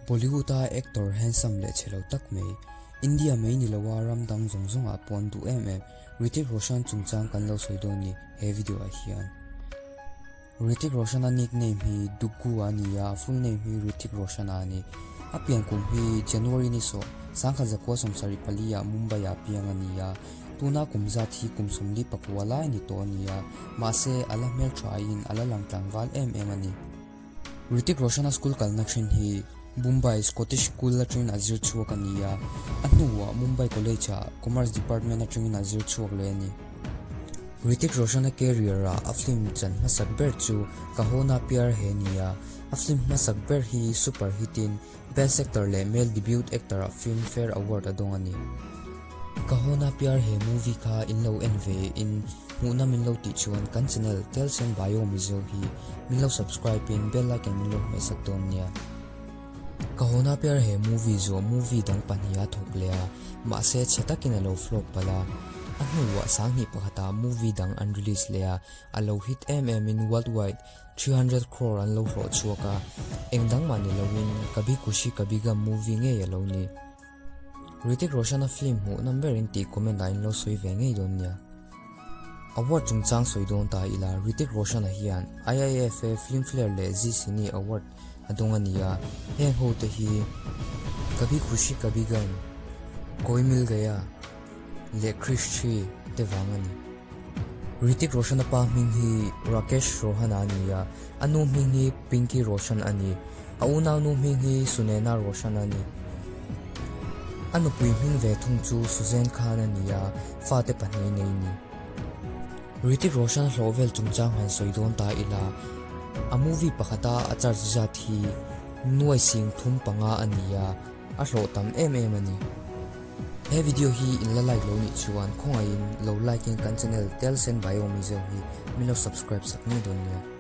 Bollywood-a actor handsome leh chhe lo tak mai, India mai ni loa ram dang zawng zawngah pawh an duh em em, Hrithik Roshan chungchang kan lo sawi dawn ni he video ah hian. Hrithik Roshan-a nickname hi Duggu a ni a, a full name hi Hrithik Roshan-a a ni. A pian kum hi January ni sawh, 1974 ah Mumbai-ah piang a ni a, tuna kum zat hi kum 44 lai a ni tawh a ni a, mahse a la hmelthain a la lang tlangval em em a ni. Hrithik Roshan-a school kalna thin hi Mumbai Scottish School atangin a zir chhuak a ni a, a hnuah Mumbai College-ah Commerce Department atangin a zir chhuak leh a ni. Hrithik Roshan-a career-ah a film chan hmasak ber chu Kaho Na Pyar He ni a, a film hmasak ber hi super hit-in Best Actor leh Male Debut Actor-ah Filmfare Award a dawng a ni. Kaho Na Pyar He movie kha in lo en ve in hmuhna min lo tih chuan kan channel Telsen Bio Mizo hi min lo subscribe in bell icon min lo hmehsak dawn nia. Kaho Na Pyar He movie zawh movie dang pahniha thawk leh a, mahse chhe takin a lo flop palh a. A hnuah sanghnih pakhatah movie dang an release leh a, a lo hit em em in worldwide 300 crore an lo hlawh chhuak a, eng dang mah ni loin Kabhi Khushi Kabhi Gham movie ngei a lo ni. Hrithik Roshan-a film hmuh nawm berin tih comment ah in lo sawi ve ngei dawn nia. Award chungchang sawi dawn ta ila Hrithik Roshan-a hian IIFA Filmfare leh Zee Cine Award a dawng a ni a, heng ho te hi Kabhi Khushi Kabhi Gham, Koi Mil Gaya leh Krrish 3 te vang a ni. Hrithik Roshan-a pa hming hi Rakesh Rohan-a a ni a, a nu hming hi Pinky Roshan a ni. A unaunu hming hi Sunaina Roshan a ni. A nupui hming ve thung chu Suzanne Khan a ni a, fate pahnih nei ni. Hrithik Roshan hlawh vel chungchang han sawi dawn ta ila, a movie pakhata a charge zat hi nuai sing thum panga a ni a, a hlawh tam em em a ni. He video hi in la like lo nih chuan khawngaihin lo like in kan channel Telsen Bio Mizo hi min lo subscribe sak ngei dawn nia.